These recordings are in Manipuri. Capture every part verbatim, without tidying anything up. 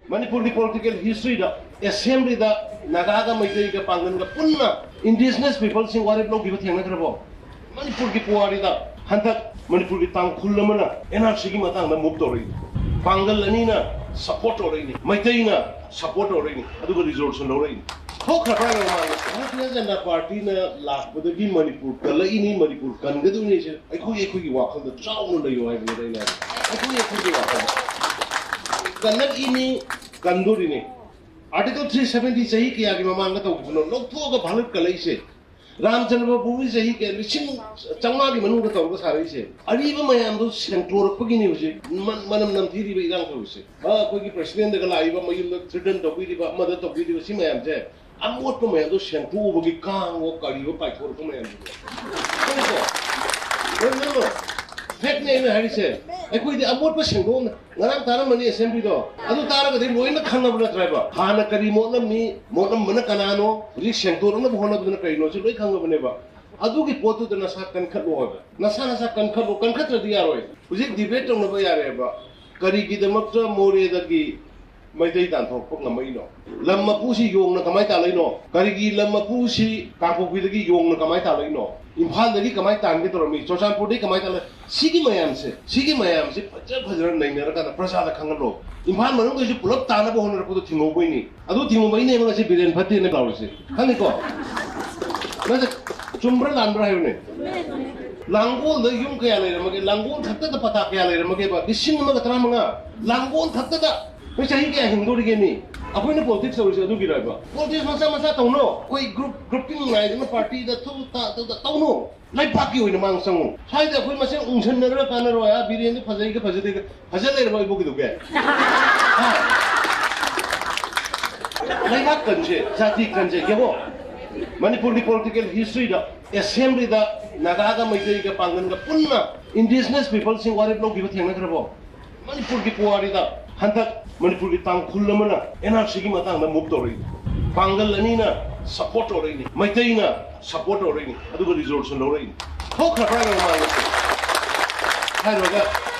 ꯃꯅꯤꯄꯨꯔꯒꯤ ꯄꯣꯂꯤꯇꯤꯀꯦꯜ ꯍꯤꯁꯇ꯭ꯔꯤꯗ ꯑꯦꯁꯦꯝꯕ꯭ꯂꯤꯗ ꯅꯥꯒꯥꯒ ꯃꯩꯇꯩꯒ ꯄꯥꯡꯒꯜꯒ ꯄꯨꯟꯅ ꯏꯟꯗꯤꯖꯤꯅꯁ ꯄꯤꯄꯜꯁꯤꯡ ꯋꯥꯔꯦꯞ ꯂꯧꯈꯤꯕ ꯊꯦꯡꯅꯈ꯭ꯔꯕꯣ? ꯃꯅꯤꯄꯨꯔꯒꯤ ꯄꯨꯋꯥꯔꯤꯗ ꯍꯟꯗꯛ ꯃꯅꯤꯄꯨꯔꯒꯤ ꯇꯥꯡꯈꯨꯜ ꯑꯃꯅ ꯑꯦꯟ ꯑꯥꯔ ꯁꯤꯒꯤ ꯃꯇꯥꯡꯗ ꯃꯨꯚ ꯇꯧꯔꯛꯏ, ꯄꯥꯡꯒꯜ ꯑꯅꯤꯅ ꯁꯄꯣꯔꯠ ꯇꯧꯔꯛꯏꯅꯤ, ꯃꯩꯇꯩꯅ ꯁꯄꯣꯔꯠ ꯇꯧꯔꯛꯏꯅꯤ, ꯑꯗꯨꯒ ꯔꯤꯖꯣꯂꯨꯁꯟ ꯂꯧꯔꯛꯏꯅꯤ꯫ ꯊꯣꯛꯈ꯭ꯔꯕ꯭ꯔꯥ ꯃꯃꯥꯡꯗ? ꯚꯥꯔꯇꯤꯌ ꯖꯅꯇꯥ ꯄꯥꯔꯇꯤꯅ ꯂꯥꯛꯄꯗꯒꯤ ꯃꯅꯤꯄꯨꯔ ꯀꯜꯂꯛꯏꯅꯤ, ꯃꯅꯤꯄꯨꯔ ꯀꯟꯒꯗꯣꯏꯅꯤ꯫ ꯑꯩꯈꯣꯏ ꯑꯩꯈꯣꯏꯒꯤ ꯋꯥꯈꯜꯗ ꯆꯥꯎꯅ ꯂꯩꯌꯨ ꯍꯥꯏꯕꯅꯤꯗ ꯑꯩꯅ ꯍꯥꯏꯕ꯫ ꯑꯩꯈꯣꯏ ꯑꯩꯈꯣꯏꯒꯤ ꯋꯥꯈꯜꯗ ꯀꯜꯂꯛꯏꯅꯤ, ꯀꯟꯗꯣꯔꯤꯅꯤ꯫ ꯑꯥꯔꯇꯤꯀꯜ ꯊ꯭ꯔꯤ ꯁꯚꯦꯟꯇꯤ ꯆꯍꯤ ꯀꯌꯥꯒꯤ ꯃꯃꯥꯡꯗ ꯇꯧꯈꯤꯕꯅꯣ ꯂꯧꯊꯣꯛꯑꯒ ꯚꯥꯔꯠ ꯀꯜꯂꯛꯏꯁꯦ? ꯔꯥꯝꯆꯟꯗ꯭ꯔ ꯄ꯭ꯔꯚꯨꯒꯤ ꯆꯍꯤ ꯀꯌꯥ, ꯂꯤꯁꯤꯡ ꯆꯥꯝꯃꯉꯥꯒꯤ ꯃꯅꯨꯡꯗ ꯇꯧꯔꯒ ꯁꯥꯔꯛꯏꯁꯦ? ꯑꯔꯤꯕ ꯃꯌꯥꯝꯗꯣ ꯁꯦꯡꯇꯣꯔꯛꯄꯒꯤꯅꯤ ꯍꯧꯖꯤꯛ ꯃ- ꯃꯅꯝ ꯅꯝꯊꯤꯔꯤꯕ ꯏꯔꯥꯡ ꯇꯧꯔꯤꯁꯦ꯫ ꯑ, ꯑꯩꯈꯣꯏꯒꯤ ꯄ꯭ꯔꯁꯤꯗꯦꯟꯗꯒ ꯂꯥꯛꯏꯕ, ꯃꯌꯨꯝꯗ ꯊ꯭ꯔꯤꯇꯟ ꯇꯧꯕꯤꯔꯤꯕ, ꯑꯃꯗ ꯇꯧꯕꯤꯔꯤꯕ, ꯁꯤ ꯃꯌꯥꯝꯁꯦ ꯑꯃꯣꯠꯄ ꯃꯌꯥꯝꯗꯣ ꯁꯦꯡꯇꯣꯛꯎꯕꯒꯤ ꯀꯥꯡꯉꯣ ꯀꯔꯤꯑꯣ ꯄꯥꯏꯊꯣꯔꯛꯄ ꯃꯌꯥꯝꯗꯨꯅꯦ꯫ ꯈꯪꯉꯤꯀꯣ? ꯅꯪ, ꯅꯪ, ꯐꯦꯛꯅꯦ ꯑꯩꯅ ꯍꯥꯏꯔꯤꯁꯦ꯫ ꯑꯩꯈꯣꯏꯗꯤ ꯑꯃꯣꯠꯄ ꯁꯦꯡꯗꯣꯛꯅ ꯉꯔꯥꯡ ꯇꯥꯔꯝꯃꯅꯤ ꯑꯦꯁꯦꯝꯕ꯭ꯂꯤꯗꯣ꯫ ꯑꯗꯨ ꯇꯥꯔꯒꯗꯤ ꯂꯣꯏꯅ ꯈꯪꯉꯕ ꯅꯠꯇ꯭ꯔꯥ ꯍꯥꯏꯕ? ꯍꯥꯟꯅ ꯀꯔꯤ ꯃꯣꯠꯂꯝꯃꯤ, ꯃꯣꯠꯂꯝꯕꯅ ꯀꯅꯥꯅꯣ, ꯍꯧꯖꯤꯛ ꯁꯦꯡꯇꯣꯛꯅꯕ ꯍꯣꯠꯅꯕꯗꯨꯅ ꯀꯔꯤꯅꯣ, ꯁꯤ ꯂꯣꯏ ꯈꯪꯉꯕꯅꯦꯕ꯫ ꯑꯗꯨꯒꯤ ꯄꯣꯠꯇꯨꯗ ꯅꯁꯥ ꯀꯟꯈꯠꯂꯣ ꯍꯥꯏꯕ꯫ ꯅꯁꯥ ꯅꯁꯥ ꯀꯟꯈꯠꯂꯣ, ꯀꯟꯈꯠꯇ꯭ꯔꯗꯤ ꯌꯥꯔꯣꯏ꯫ ꯍꯧꯖꯤꯛ ꯗꯤꯕꯦꯠ ꯇꯧꯅꯕ ꯌꯥꯔꯦꯕ꯫ ꯀꯔꯤꯒꯤꯗꯃꯛꯇ ꯃꯣꯔꯦꯗꯒꯤ ꯃꯩꯇꯩ ꯇꯥꯟꯊꯣꯔꯛꯄ ꯉꯝꯃꯛꯏꯅꯣ? ꯂꯝ ꯃꯄꯨꯁꯤ ꯌꯣꯡꯅ ꯀꯃꯥꯏꯅ ꯇꯥꯜꯂꯛꯏꯅꯣ? ꯀꯔꯤꯒꯤ ꯂꯝ ꯃꯄꯨꯁꯤ ꯀꯥꯡꯄꯣꯛꯄꯤꯗꯒꯤ ꯌꯣꯡꯅ ꯀꯃꯥꯏꯅ ꯇꯥꯜꯂꯛꯏꯅꯣ? ꯏꯝꯐꯥꯜꯗꯒꯤ ꯀꯃꯥꯏꯅ ꯇꯥꯟꯒꯦ ꯇꯧꯔꯝꯃꯤ? ꯆꯨꯔꯆꯥꯟꯄꯨꯔꯗꯒꯤ ꯀꯃꯥꯏꯅ ꯇꯥꯜꯂꯛ-, ꯁꯤꯒꯤ ꯃꯌꯥꯝꯁꯦ, ꯁꯤꯒꯤ ꯃꯌꯥꯝꯁꯦ ꯐꯖ ꯐꯖꯅ ꯅꯩꯅꯔꯀꯥꯟꯗ ꯄ꯭ꯔꯖꯥꯗ ꯈꯪꯍꯜꯂꯣ꯫ ꯏꯝꯐꯥꯜ ꯃꯅꯨꯡꯗꯁꯨ ꯄꯨꯂꯞ ꯇꯥꯅꯕ ꯍꯣꯠꯅꯔꯛꯄꯗꯣ ꯊꯤꯡꯍꯧꯕꯩꯅꯤ꯫ ꯑꯗꯨ ꯊꯤꯡꯍꯧꯕꯩꯅꯦꯕ ꯉꯁꯤ ꯕꯤꯔꯦꯟ ꯐꯠꯇꯦꯅ ꯂꯥꯎꯔꯤꯁꯦ꯫ ꯈꯪꯉꯤꯀꯣ? ꯅꯪꯁꯦ ꯆꯨꯝꯕ꯭ꯔꯥ ꯂꯥꯟꯕ꯭ꯔꯥ ꯍꯥꯏꯕꯅꯦ꯫ ꯂꯥꯡꯒꯣꯜꯗ ꯌꯨꯝ ꯀꯌꯥ ꯂꯩꯔꯝꯃꯒꯦ? ꯂꯥꯡꯒꯣꯜ ꯈꯛꯇꯗ ꯄꯇꯥ ꯀꯌꯥ ꯂꯩꯔꯝꯃꯒꯦꯕ? ꯂꯤꯁꯤꯡ ꯑꯃꯒ ꯇꯔꯥꯃꯉꯥ꯫ ꯂꯥꯡꯒꯣꯜ ꯈꯛꯇꯗ꯫ ꯅꯣꯏ ꯆꯍꯤ ꯀꯌꯥ ꯍꯤꯡꯗꯣꯔꯤꯒꯦ ꯃꯤ? ꯑꯩꯈꯣꯏꯅ ꯄꯣꯂꯤꯇꯤꯛꯁ ꯇꯧꯔꯤꯁꯦ ꯑꯗꯨꯒꯤꯔꯕ? ꯄꯣꯂꯤꯇꯤꯛꯁ ꯃꯆꯥ ꯃꯆꯥ ꯇꯧꯅꯣ꯫ ꯑꯩꯈꯣꯏ ꯒ꯭ꯔꯨꯞ, ꯒ꯭ꯔꯨꯞꯄꯤꯡ ꯉꯥꯏꯗꯅ ꯄꯥꯔꯇꯤꯗ ꯊꯨ ꯇꯥ ꯇꯧ ꯇꯧꯅꯣ꯫ ꯂꯩꯕꯥꯛꯀꯤ ꯑꯣꯏꯅ ꯃꯥꯡ ꯆꯪꯉꯨ꯫ ꯁ꯭ꯋꯥꯏꯗ ꯑꯩꯈꯣꯏ ꯃꯁꯦꯟ ꯎꯪꯁꯟꯅꯔꯒ ꯀꯥꯟꯅꯔꯣꯏ꯫ ꯑꯥ, ꯕꯤꯔꯦꯟꯗꯤ ꯐꯖꯩꯒ ꯐꯖꯗꯦꯒ꯫ ꯐꯖ ꯂꯩꯔꯕ ꯑꯩꯕꯨ ꯀꯩꯗꯧꯒꯦ? ꯍꯥ? ꯂꯩꯕꯥꯛ ꯀꯟꯁꯦ, ꯖꯥꯇꯤ ꯀꯟꯁꯦ, ꯌꯦꯡꯉꯣ꯫ ꯃꯅꯤꯄꯨꯔꯒꯤ ꯄꯣꯂꯤꯇꯤꯀꯦꯜ ꯍꯤꯁꯇ꯭ꯔꯤꯗ ꯑꯦꯁꯦꯝꯕ꯭ꯂꯤꯗ ꯅꯥꯒꯥꯒ ꯃꯩꯇꯩꯒ ꯄꯥꯡꯒꯟꯒ ꯄꯨꯟꯅ ꯏꯟꯗꯤꯖꯤꯅꯁ ꯄꯤꯄꯜꯁꯤꯡ ꯋꯥꯔꯦꯞ ꯂꯧꯈꯤꯕ ꯊꯦꯡꯅꯈ꯭ꯔꯕꯣ? ꯃꯅꯤꯄꯨꯔꯒꯤ ꯄꯨꯋꯥꯔꯤꯗ ꯍꯟꯗꯛ ꯃꯅꯤꯄꯨꯔꯒꯤ ꯇꯥꯡꯈꯨꯜ ꯑꯃꯅ ꯑꯦꯟ ꯑꯥꯔ ꯁꯤꯒꯤ ꯃꯇꯥꯡꯗ ꯃꯨꯚ ꯇꯧꯔꯛꯏ꯫ ꯄꯥꯡꯒꯜ ꯑꯅꯤꯅ ꯁꯄꯣꯔꯠ ꯇꯧꯔꯛꯏꯅꯤ, ꯃꯩꯇꯩꯅ ꯁꯄꯣꯔꯠ ꯇꯧꯔꯛꯏꯅꯤ, ꯑꯗꯨꯒ ꯔꯤꯖꯣꯂꯨꯁꯟ ꯂꯧꯔꯛꯏꯅꯤ꯫ ꯊꯣꯛꯈ꯭ꯔꯕ꯭ꯔꯥ ꯅꯪ ꯃꯥꯡꯗ? ꯍꯥꯏꯔꯨꯔꯒ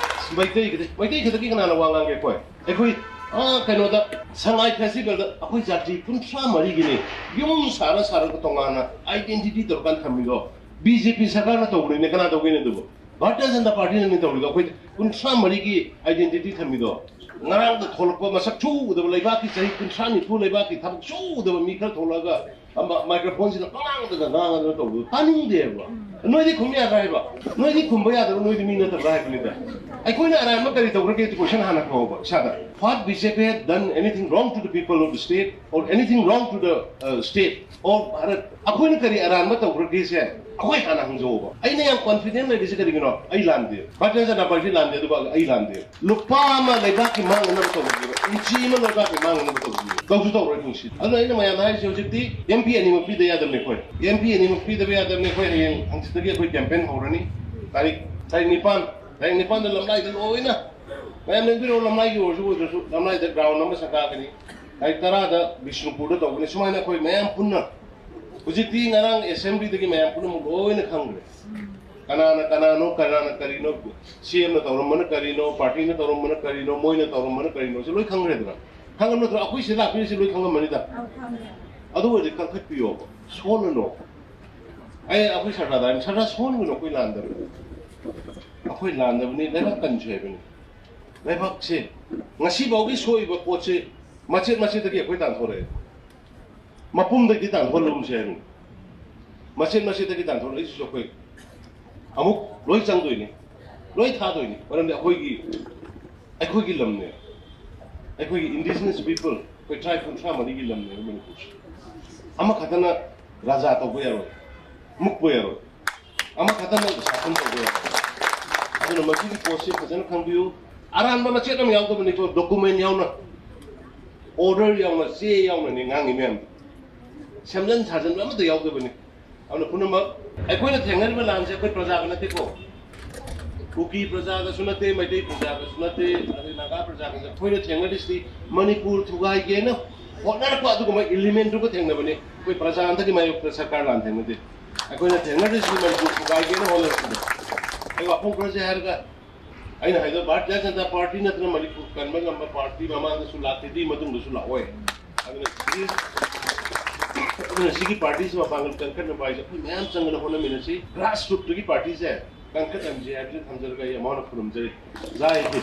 ꯃꯩꯇꯩ ꯈꯛꯇ, ꯃꯩꯇꯩ ꯈꯛꯇꯒꯤ ꯀꯅꯥꯅ ꯋꯥ ꯉꯥꯡꯒꯦ? ꯑꯩꯈꯣꯏ, ꯑꯩꯈꯣꯏ ꯑꯥ, ꯀꯩꯅꯣꯗ, ꯁꯉꯥꯏ ꯐꯦꯁꯇꯤꯚꯦꯜꯗ ꯑꯩꯈꯣꯏ ꯖꯥꯇꯤ ꯀꯨꯟꯊ꯭ꯔꯥ ꯃꯔꯤꯒꯤꯅꯦ ꯌꯨꯝ ꯁꯥꯔ ꯁꯥꯔꯒ ꯇꯣꯉꯥꯟꯅ ꯑꯥꯏꯗꯦꯟꯇꯤꯇꯤ ꯇꯧꯔꯀꯥꯟꯗ ꯊꯝꯃꯤꯗꯣ꯫ ꯕꯤ ꯖꯦ ꯄꯤ ꯁꯔꯀꯥꯔꯅ ꯇꯧꯕꯅꯤꯅꯦ, ꯀꯅꯥ ꯇꯧꯒꯦꯅꯦ ꯑꯗꯨꯕꯨ? ꯚꯥꯔꯇꯤꯌ ꯖꯅꯇꯥ ꯄꯥꯔꯇꯤꯅꯅꯦ ꯇꯧꯔꯤꯗꯣ꯫ ꯑꯩꯈꯣꯏ ꯀꯨꯟꯊ꯭ꯔꯥ ꯃꯔꯤꯒꯤ ꯑꯥꯏꯗꯦꯟꯇꯤꯇꯤ ꯊꯝꯃꯤꯗꯣ꯫ ꯉꯔꯥꯡꯗ ꯊꯣꯛꯂꯛꯄ ꯃꯁꯛ ꯁꯨ ꯎꯗꯕ, ꯂꯩꯕꯥꯛꯀꯤ ꯆꯍꯤ ꯀꯨꯟꯊ꯭ꯔꯥ ꯅꯤꯐꯨ ꯂꯩꯕꯥꯛꯀꯤ ꯊꯕꯛ ꯁꯨ ꯎꯗꯕ ꯃꯤ ꯈꯔ ꯊꯣꯛꯂꯛꯑꯒ ꯑꯃ ꯃꯥꯏꯀ꯭ꯔꯣꯐꯣꯟꯁꯤꯗ ꯄꯉꯥꯡꯗꯒ ꯉꯥꯡꯉꯗꯅ ꯇꯧꯕꯗꯣ ꯇꯥꯅꯤꯡꯗꯦꯕ꯫ ꯅꯣꯏꯗꯤ ꯈꯨꯝ ꯌꯥꯗ꯭ꯔꯥ ꯍꯥꯏꯕ? ꯅꯣꯏꯗꯤ ꯈꯨꯝꯕ ꯌꯥꯗꯕ ꯅꯣꯏꯗꯤ ꯃꯤ ꯅꯠꯇꯕ꯭ꯔꯥ ꯍꯥꯏꯕꯅꯤꯗ꯫ ꯑꯩꯈꯣꯏꯅ ꯑꯔꯥꯟꯕ ꯀꯔꯤ ꯇꯧꯈ꯭ꯔꯒꯦ? ꯀꯣꯏꯁꯟ ꯍꯥꯟꯅ ꯍꯪꯉꯣꯕ ꯏꯁꯥꯗ꯫ What B J P had done anything wrong to the people of the state or anything wrong to the, uh, state or Bharat? ꯑꯩꯈꯣꯏꯅ ꯀꯔꯤ ꯑꯔꯥꯟꯕ ꯇꯧꯈ꯭ꯔꯒꯦꯁꯦ ꯑꯩꯈꯣꯏ ꯍꯥꯟꯅ ꯍꯪꯖꯧꯕ꯫ ꯑꯩꯅ ꯌꯥꯝ ꯀꯣꯟꯐꯤꯗꯦꯟ ꯂꯩꯔꯤꯁꯦ ꯀꯔꯤꯒꯤꯅꯣ? ꯑꯩ ꯂꯥꯟꯗꯦ, ꯚꯥꯔꯇꯤꯌ ꯖꯅꯇꯥ ꯄꯥꯔꯇꯤ ꯂꯥꯟꯗꯦ, ꯑꯗꯨꯒ ꯑꯩ ꯂꯥꯟꯗꯦ꯫ ꯂꯨꯄꯥ ꯑꯃ ꯂꯩꯕꯥꯛꯀꯤ ꯃꯥꯡꯅꯅꯕ ꯇꯧꯕꯤꯌꯨ, ꯏꯟꯆꯤ ꯑꯃ ꯂꯩꯕꯥꯛꯀꯤ ꯃꯥꯡꯅꯅꯕ ꯇꯧꯕꯤꯌꯨ꯫ ꯇꯧꯁꯨ ꯇꯧꯔꯣꯏ ꯄꯨꯟꯁꯤꯗ꯫ ꯑꯗꯨꯅ ꯑꯩꯅ ꯃꯌꯥꯝꯗ ꯍꯥꯏꯔꯤꯁꯦ, ꯍꯧꯖꯤꯛꯇꯤ ꯑꯦꯝ ꯄꯤ ꯑꯅꯤꯃꯛ ꯄꯤꯗ ꯌꯥꯗꯕꯅꯤ ꯑꯩꯈꯣꯏ꯫ ꯑꯦꯝ ꯄꯤ ꯑꯅꯤꯃꯛ ꯄꯤꯗꯕ ꯌꯥꯗꯕꯅꯤ ꯑꯩꯈꯣꯏ꯫ ꯍꯌꯦꯡ ꯍꯪꯆꯤꯠꯇꯒꯤ ꯑꯩꯈꯣꯏ ꯀꯦꯝꯄꯦꯟ ꯍꯧꯔꯅꯤ꯫ ꯇꯥꯔꯤꯛ, ꯇꯥꯔꯤꯛ ꯅꯤꯄꯥꯟ, ꯇꯥꯔꯤꯛ ꯅꯤꯄꯥꯟꯗ ꯂꯝꯂꯥꯏꯗ ꯂꯣꯏꯅ ꯃꯌꯥꯝ ꯂꯦꯡꯕꯤꯔꯛꯑꯣ꯫ ꯂꯝꯂꯥꯏꯒꯤ ꯑꯣꯏꯔꯁꯨ ꯑꯣꯏꯗ꯭ꯔꯁꯨ ꯂꯝꯂꯥꯏꯗ ꯒ꯭ꯔꯥꯎꯟ ꯑꯃ ꯁꯪꯒꯥꯒꯅꯤ꯫ ꯇꯥꯔꯤꯛ ꯇꯔꯥꯗ ꯕꯤꯁꯅꯨꯄꯨꯔꯗ ꯇꯧꯒꯅꯤ꯫ ꯁꯨꯃꯥꯏꯅ ꯑꯩꯈꯣꯏ ꯃꯌꯥꯝ ꯄꯨꯟꯅ ꯍꯧꯖꯤꯛꯇꯤ ꯉꯔꯥꯡ ꯑꯦꯁꯦꯝꯕ꯭ꯂꯤꯗꯒꯤ ꯃꯌꯥꯝ ꯄꯨꯝꯅꯃꯛ ꯂꯣꯏꯅ ꯈꯪꯈ꯭ꯔꯦ꯫ ꯀꯅꯥꯅ ꯀꯅꯥꯅꯣ, ꯀꯅꯥꯅ ꯀꯔꯤꯅꯣ, ꯁꯤ ꯑꯦꯝꯅ ꯇꯧꯔꯝꯕꯅ ꯀꯔꯤꯅꯣ, ꯄꯥꯔꯇꯤꯅ ꯇꯧꯔꯝꯕꯅ ꯀꯔꯤꯅꯣ, ꯃꯣꯏꯅ ꯇꯧꯔꯝꯕꯅ ꯀꯔꯤꯅꯣ, ꯁꯤ ꯂꯣꯏ ꯈꯪꯈ꯭ꯔꯦꯗꯅ꯫ ꯈꯪꯉꯝ ꯅꯠꯇ꯭ꯔꯣ? ꯑꯩꯈꯣꯏ ꯁꯤꯗ ꯂꯥꯛꯄꯤꯔꯤꯁꯤ ꯂꯣꯏ ꯈꯪꯉꯝꯃꯅꯤꯗ꯫ ꯑꯧ, ꯈꯪꯉꯦ꯫ ꯑꯗꯨ ꯑꯣꯏꯔꯗꯤ ꯀꯟꯈꯠꯄꯤꯌꯣꯕ, ꯁꯣꯜꯂꯅꯣ꯫ ꯑꯩ, ꯑꯩꯈꯣꯏ ꯁꯔꯀꯥꯔꯗ ꯍꯥꯏꯕꯅꯤ, ꯁꯔꯀꯥꯔ ꯁꯣꯟꯒꯅꯨ, ꯑꯩꯈꯣꯏ ꯂꯥꯟꯗꯕꯅꯤ꯫ ꯑꯩꯈꯣꯏ ꯂꯥꯟꯗꯕꯅꯤ, ꯂꯩꯕꯥꯛ ꯀꯟꯁꯦ ꯍꯥꯏꯕꯅꯤ꯫ ꯂꯩꯕꯥꯛꯁꯦ ꯉꯁꯤꯐꯥꯎꯒꯤ ꯁꯣꯛꯏꯕ ꯄꯣꯠꯁꯦ ꯃꯆꯦꯠ ꯃꯆꯦꯠꯇꯒꯤ ꯑꯩꯈꯣꯏ ꯇꯥꯟꯊꯣꯔꯛꯑꯦ꯫ ꯃꯄꯨꯝꯗꯒꯤ ꯇꯥꯟꯊꯣꯛꯍꯜꯂꯨꯁꯦ ꯍꯥꯏꯕꯅꯤ꯫ ꯃꯆꯦꯠ ꯃꯆꯦꯠꯇꯒꯤ ꯇꯥꯟꯊꯣꯛꯍꯜꯂꯛꯏꯁꯤꯁꯨ ꯑꯩꯈꯣꯏ ꯑꯃꯨꯛ ꯂꯣꯏ ꯆꯪꯗꯣꯏꯅꯤ, ꯂꯣꯏ ꯊꯥꯗꯣꯏꯅꯤ꯫ ꯃꯔꯝꯗꯤ ꯑꯩꯈꯣꯏꯒꯤ, ꯑꯩꯈꯣꯏꯒꯤ ꯂꯝꯅꯦ, ꯑꯩꯈꯣꯏꯒꯤ indigenous people, ꯑꯩꯈꯣꯏ ꯇ꯭ꯔꯥꯏꯕ ꯀꯨꯟꯊ꯭ꯔꯥ ꯃꯔꯤꯒꯤ ꯂꯝꯅꯦꯕ ꯃꯅꯤꯄꯨꯔꯁꯦ꯫ ꯑꯃꯈꯛꯇꯅ ꯔꯥꯖꯥ ꯇꯧꯕ ꯌꯥꯔꯣꯏ, ꯃꯨꯛꯄ ꯌꯥꯔꯣꯏ꯫ ꯑꯃꯈꯛꯇꯅ ꯁꯥꯁꯟ ꯇꯧꯕ ꯌꯥꯔꯣꯏ꯫ ꯑꯗꯨꯅ ꯃꯁꯤꯒꯤ ꯄꯣꯠꯁꯤ ꯐꯖꯅ ꯈꯪꯕꯤꯌꯨ꯫ ꯑꯔꯥꯟꯕ ꯃꯆꯦꯠ ꯑꯃ ꯌꯥꯎꯗꯕꯅꯤꯀꯣ, ꯗꯣꯀꯨꯃꯦꯟ ꯌꯥꯎꯅ, ꯑꯣꯔꯗꯔ ꯌꯥꯎꯅ, ꯆꯦ ꯌꯥꯎꯅꯅꯤ ꯉꯥꯡꯉꯤ ꯃꯌꯥꯝꯗꯣ꯫ ꯁꯦꯝꯖꯤꯟ ꯁꯥꯖꯤꯟꯕ ꯑꯃꯠꯇ ꯌꯥꯎꯗꯕꯅꯤ꯫ ꯑꯗꯨꯅ ꯄꯨꯝꯅꯃꯛ ꯑꯩꯈꯣꯏꯅ ꯊꯦꯡꯅꯔꯤꯕ ꯂꯥꯟꯁꯦ ꯑꯩꯈꯣꯏ ꯄ꯭ꯔꯖꯥꯒ ꯅꯠꯇꯦꯀꯣ꯫ ꯀꯨꯀꯤ ꯄ꯭ꯔꯖꯥꯒꯁꯨ ꯅꯠꯇꯦ, ꯃꯩꯇꯩ ꯄ꯭ꯔꯖꯥꯒꯁꯨ ꯅꯠꯇꯦ, ꯑꯗꯩ ꯅꯥꯒꯥ ꯄ꯭ꯔꯖꯥꯒꯁꯨ꯫ ꯑꯩꯈꯣꯏꯅ ꯊꯦꯡꯅꯔꯤꯁꯤꯗꯤ ꯃꯅꯤꯄꯨꯔ ꯊꯨꯒꯥꯏꯒꯦꯅ ꯍꯣꯠꯅꯔꯛꯄ ꯑꯗꯨꯒꯨꯝꯕ ꯏꯂꯤꯃꯦꯟꯗꯨꯒ ꯊꯦꯡꯅꯕꯅꯤ꯫ ꯑꯩꯈꯣꯏ ꯄ꯭ꯔꯖꯥ ꯑꯝꯇꯒꯤ ꯃꯥꯌꯣꯛꯇ ꯁꯔꯀꯥꯔ ꯂꯥꯟ ꯊꯦꯡꯅꯗꯦ꯫ ꯑꯩꯈꯣꯏꯅ ꯊꯦꯡꯅꯔꯤꯁꯤꯗꯤ ꯃꯅꯤꯄꯨꯔ ꯊꯨꯒꯥꯏꯒꯦꯅ ꯍꯣꯠꯅꯔꯛꯄꯗꯣ꯫ ꯑꯩ ꯋꯥꯐꯝ ꯈꯔꯁꯦ ꯍꯥꯏꯔꯒ ꯑꯩꯅ ꯍꯥꯏꯗꯣ ꯚꯥꯔꯇꯤꯌ ꯖꯅꯇꯥ ꯄꯥꯔꯇꯤ ꯅꯠꯇꯅ ꯃꯅꯤꯄꯨꯔ ꯀꯟꯕ ꯉꯝꯕ ꯄꯥꯔꯇꯤ ꯃꯃꯥꯡꯗꯁꯨ ꯂꯥꯛꯇꯦ, ꯑꯗꯨꯒꯤ ꯃꯇꯨꯡꯗꯁꯨ ꯂꯥꯛꯑꯣꯏ꯫ ꯑꯗꯨꯅ ꯁꯤꯒꯤ ꯑꯗꯨꯅ ꯁꯤꯒꯤ ꯄꯥꯔꯇꯤꯁꯤ ꯃꯄꯥꯡꯒꯜ ꯀꯟꯈꯠꯅꯕ ꯍꯥꯏꯁꯦ ꯑꯩꯈꯣꯏ ꯃꯌꯥꯝ ꯆꯪꯗꯅ ꯍꯣꯠꯅꯃꯤꯟꯅꯁꯤ꯫ ꯒ꯭ꯔꯥꯁ ꯔꯨꯠꯇꯒꯤ ꯄꯥꯔꯇꯤꯁꯦ ꯀꯟꯈꯠꯍꯟꯁꯤ ꯍꯥꯏꯕꯁꯤ ꯊꯝꯖꯔꯒ ꯑꯩ ꯑꯃꯨꯛ ꯍꯟꯅ ꯈꯨꯔꯨꯝꯖꯔꯤ꯫ ꯖꯥꯏ ꯍꯤꯟꯗ꯫